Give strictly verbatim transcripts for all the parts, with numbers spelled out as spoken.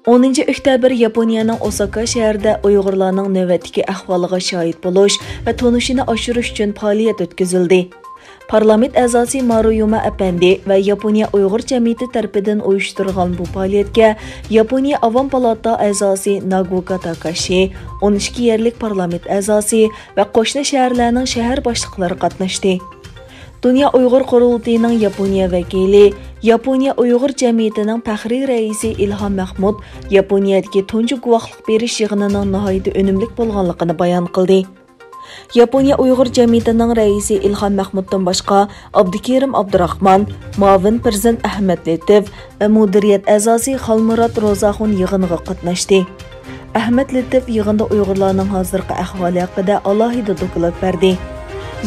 ئونىنچى ئۆكتەبىر ياپونىيەنىڭ ئوساكا شەھىرىدە ئۇيغۇرلارنىڭ نۆۋەتتىكى ئەھۋالىغا شاھىت بولۇش ۋە تونۇشىنى ئاشۇرۇش ئۈچۈن پائالىيەت ئۆتكۈزۈلدى. پارلامېنت ئەزاسى مارۇيۇما ئەپەندى ۋە ياپونىيە ئۇيغۇر جەمئىيىتى تەرىپىدىن ئۇيۇشتۇرۇلغان بۇ پائالىيەتكە ياپونىيە ئاۋام پالاتا ئەزاسى ناگوكا تاكاشى، ئون ئىككى يەرلىك پارلامېنت ئەزاسى ۋە قوشنا شەھەرلەرنىڭ شەھەر باشلىقلىرى قاتناشتى. دۇنيا ئۇيغۇر قۇرۇلتىيىنىڭ ياپونىيە ۋەكىلى، ياپونىيە ئۇيغۇر جەمئىيىتىنىڭ پەخرىي رەئىسى ئىلھام مەخمۇت ياپونىيەدىكى تۇنجى گۇۋاھلىق بېرىش يىغىنىنىڭ ناھايىتى ئۈنۈملۈك بولغانلىقىنى بايان قىلدى. ياپونىيە ئۇيغۇر جەمئىيىتىنىڭ رەئىسى ئىلھام مەخمۇتتىن باشقا، ئابدۇكېرىم ئابدۇراخمان، مۇئاۋىن پىرېزىدېنت ئەھمەت لېتىپ ۋە مۇدىرىيەت ئەزاسى خالمۇرات روزاخۇن يىغىنغا قاتناشتى. ئەھمەت لېتىپ يىغىندا ئۇيغۇرلارنىڭ ھازىرقى ئەھۋالى ھەققىدە ئالاھىدە دوكلات بەردى.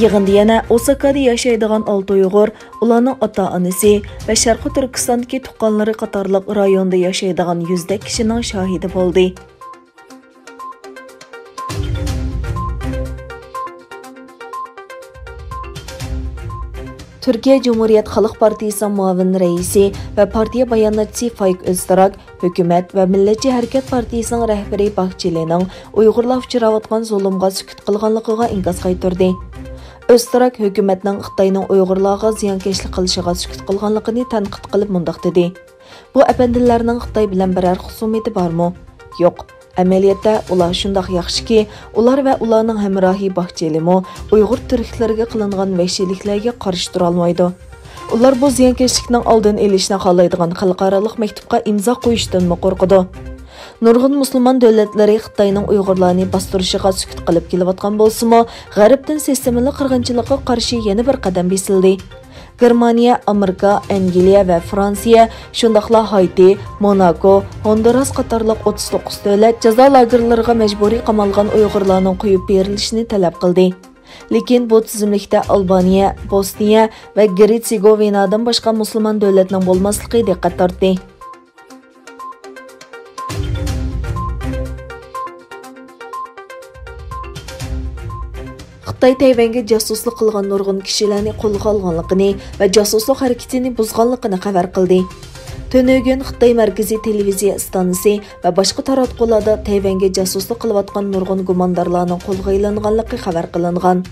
يىغىندا يەنە ئوساكادا ياشايدىغان ئالتە ئۇيغۇر، ئۇلارنىڭ ئاتا-ئانىسى ۋە شەرقىي تۈركىستاندىكى تۇغقانلىرى قاتارلىق رايوندا ياشايدىغان يۈزدەك كىشىنىڭ شاھىدى بولدى. تۈركىيە جۇمھۇرىيەت خەلق پارتىيىسىنىڭ مۇئاۋىن رەئىسى ۋە پارتىيە باياناتچىسى فايك ئۆزتۇراك ھۆكۈمەت ۋە مىللەتچى ھەرىكەت پارتىيىسىنىڭ رەھبىرى باھچېلىنىڭ ئۇيغۇرلار ئۇچراۋاتقان زۇلۇمغا سۈكۈت قىلغانلىقىغا ئىنكاس قايتۇردى. ئۆزتۇراك ھۆكۈمەتنىڭ خىتاينىڭ ئۇيغۇرلارغا زىيانكەشلىك قىلىشىغا سۈكۈت قىلغانلىقىنى تەنقىد قىلىپ مۇنداق دېدى: بۇ ئەپەندىلەرنىڭ خىتاي بىلەن بىرەر خۇسۇمىيىتى بارمۇ؟ يوق. ئەمەلىيەتتە ئۇلار شۇنداق ياخشىكى، ئۇلار ۋە ئۇلارنىڭ ھەمراھى باھچېلىمۇ ئۇيغۇر تۈركلىرىگە قىلىنغان ۋەھشىيلىكلەرگە قارشى تۇرالمايدۇ. ئۇلار بۇ زىيانكەشلىكنىڭ ئالدىنى ئېلىشنى خالايدىغان خەلقئارالىق مەكتۇپقا ئىمزا قويۇشتىنمۇ قورقىدۇ. نۇرغۇن مۇسۇلمان دۆلەتلىرى خىتاينىڭ ئۇيغۇرلارنى باستۇرۇشىغا سۈكۈت قىلىپ كېلىۋاتقان بولسىمۇ، غەربتىن سىستېمىلىق قىرغىنچىلىققا قارشى يەنە بىر قەدەم بېسىلدى. گېرمانىيە، ئامېرىكا، ئەنگلىيە ۋە فرانسىيە، شۇنداقلا ھايتى، موناكو، ھوندۇراس قاتارلىق ئوتتۇز توققۇز دۆلەت جازا لاگېرلىرىغا مەجبۇرىي قامالغان ئۇيغۇرلارنىڭ قويۇپ بېرىلىشىنى تەلەپ قىلدى. لېكىن بۇ تىزىملىكتە ئالبانىيە، بوسنىيە ۋە گېرتسېگوۋىنادىن باشقا مۇسۇلمان دۆلەتنىڭ بولماسلىقى دىققەت تارتتى. خىتاي تەيۋەنگە جاسۇسلۇق قىلغان نۇرغۇن كىشىلەرنى قولغا ئالغانلىقىنى ۋە جاسۇسلۇق ھەرىكىتىنى بۇزغانلىقىنى خەۋەر قىلدى. تۈنۈگۈن خىتاي مەركىزىي تېلېۋىزىيە ئىستانسىسى ۋە باشقا تاراتقۇلاردا تەيۋەنگە جاسۇسلۇق قىلىۋاتقان نۇرغۇن گۇماندارلارنىڭ قولغا ئېلىنغانلىقى خەۋەر قىلىنغان.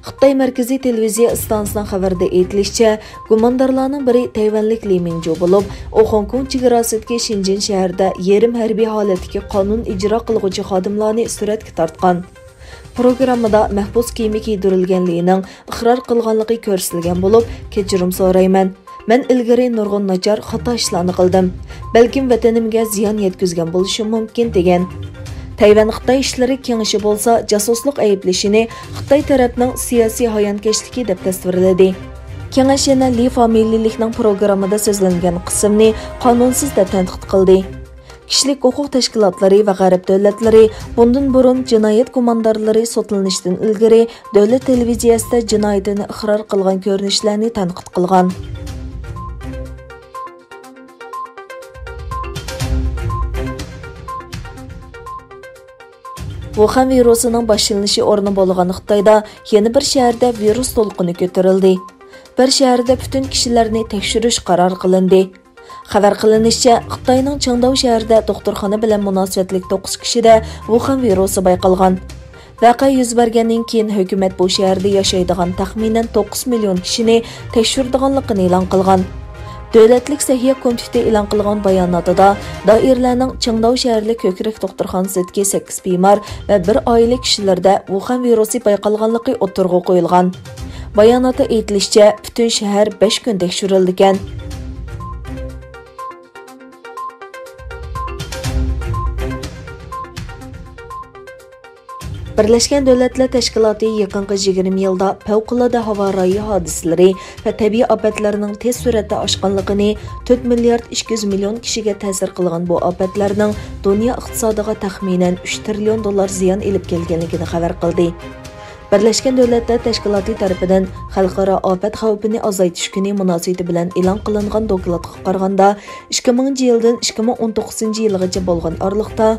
خىتاي مەركىزىي تېلېۋىزىيە ئىستانسىسىنىڭ خەۋىرىدە ئېيتىلىشىچە، گۇماندارلارنىڭ بىرى تەيۋەنلىك لى مىڭجۇ بولۇپ، ئۇ خوڭكوڭ چېگراسىدىكى شېنجېن شەھىرىدە يېرىم ھەربىي ھالەتتىكى قانۇن ئىجرا قىلغۇچى خادىملارنى سۈرەتكە تارتقان. پروگراممىدا مەھبۇس كىيىمى كىيدۈرۈلگەن لىنىڭ ئىقرار قىلغانلىقى كۆرسىتىلگەن بولۇپ، كەچۈرۈم سورايمەن. مەن ئىلگىرى نۇرغۇن ناچار، خاتا ئىشلارنى قىلدىم. بەلكىم ۋەتىنىمگە زىيان يەتكۈزگەن بولۇشۇم مۇمكىن، دېگەن. تەيۋەن خىتاي ئىشلىرى كېڭىشى بولسا جاسۇسلۇق ئەيىبلىشىنى خىتاي تەرەپنىڭ سىياسىي ھايانكەشلىكى دەپ تەسۋىرلىدى. كېڭەش يەنە لى فامىلىلىكنىڭ پروگراممىدا سۆزلەنگەن قىسىمنى قانۇنسىز دەپ تەنقىد قىلدى. كىشىلىك ھوقۇق تەشكىلاتلىرى ۋە غەرب دۆلەتلىرى بۇندىن بۇرۇن جىنايەت گۇماندارلىرى سوتلىنىشتىن ئىلگىرى دۆلەت تېلېۋىزىيەسىدە جىنايىتىنى ئىقرار قىلغان كۆرۈنۈشلەرنى تەنقىد قىلغان. ۋۇخەن ۋىرۇسىنىڭ باشلىنىشى ئورنى بولغان خىتايدا يەنە بىر شەھەردە ۋىرۇس دولقۇنى كۆتۈرۈلدى. بىر شەھەردە پۈتۈن كىشىلەرنى تەكشۈرۈش قارار قىلىندى. خەۋەر قىلىنىشىچە، خىتاينىڭ چىڭداۋ شەھىرىدە دوختۇرخانا بىلەن مۇناسىۋەتلىك توققۇز كىشىدە ۋۇخەن ۋىرۇسى بايقالغان. ۋەقە يۈز بەرگەندىن كېيىن، ھۆكۈمەت بۇ شەھەردە ياشايدىغان تەخمىنەن توققۇز مىليون كىشىنى تەكشۈرىدىغانلىقىنى ئېلان قىلغان. دۆلەتلىك سەھىيە كومىتېتى ئېلان قىلغان باياناتىدا، دائىرىلەرنىڭ چىڭداۋ شەھەرلىك كۆكرەك دوختۇرخانىسىدىكى سەككىز بىمار ۋە بىر ئائىلە كىشىلىرىدە ۋۇخەن ۋىرۇسى بايقالغانلىقى ئوتتۇرىغا قويۇلغان. باياناتتا ئېيتىلىشىچە، پۈتۈن شەھەر بەش كۈن تەكشۈرۈلىدىكەن. بىرلەشكەن دۆلەتلەر تەشكىلاتى يېقىنقى يىگىرمە يىلدا پەۋقۇلئاددە ھاۋا رايى ھادىسىلىرى ۋە تەبىئىي ئاپەتلەرنىڭ تېز سۈرئەتتە ئاشقانلىقىنى، تۆت مىليارد ئىككى يۈز مىليون كىشىگە تەسىر قىلغان بۇ ئاپەتلەرنىڭ دۇنيا ئىقتىسادىغا تەخمىنەن ئۈچ تىرىليون دوللار زىيان ئېلىپ كەلگەنلىكىنى خەۋەر قىلدى. بىرلەشكەن دۆلەتلەر تەشكىلاتى تەرىپىدىن خەلقئارا ئاپەت خەۋپىنى ئازايتىش كۈنى مۇناسىۋىتى بىلەن ئېلان قىلىنغان دوكلاتقا قارىغاندا، ئىككى مىڭىنچى يىلدىن ئىككى مىڭ ئون توققۇزىنچى يىلغىچە بولغان ئارىلىقتا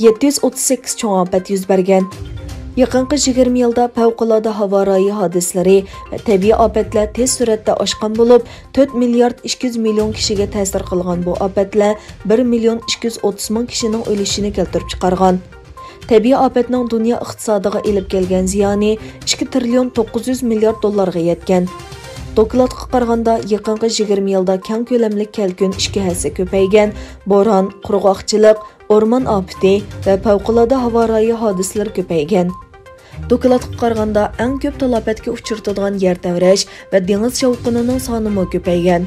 يەتتە يۈز ئوتتۇز سەككىز چوڭ ئاپەت يۈز بەرگەن. يېقىنقى يىگىرمە يىلدا پەۋقۇلئاددە ھاۋا رايى ھادىسىلىرى ۋە تەبىئىي ئاپەتلەر تېز سۈرئەتتە ئاشقان بولۇپ، تۆت مىليارد ئىككى يۈز مىليون كىشىگە تەسىر قىلغان بۇ ئاپەتلەر بىر مىليون ئىككى يۈز ئوتتۇز مىڭ كىشىنىڭ ئۆلۈشىنى كەلتۈرۈپ چىقارغان. تەبىئىي ئاپەتنىڭ دۇنيا ئىقتىسادىغا ئېلىپ كەلگەن زىيانى ئىككى تىرىليون توققۇز يۈز مىليارد دوللارغا يەتكەن. دوكلاتقا قارىغاندا، يېقىنقى يىگىرمە يىلدا كەڭ كۆلەملىك كەلكۈن ئىككى ھەسسە كۆپەيگەن، بوران، قۇرغاقچىلىق، ئورمان ئاپىتى ۋە پەۋقۇلئاددە ھاۋا رايى ھادىسىلىرى كۆپەيگەن. دوكلاتقا قارىغاندا، ئەڭ كۆپ تالاپەتكە ئۇچرىتىدىغان يەر تەۋرەش ۋە دېڭىز شاۋقۇنىنىڭ سانىمۇ كۆپەيگەن.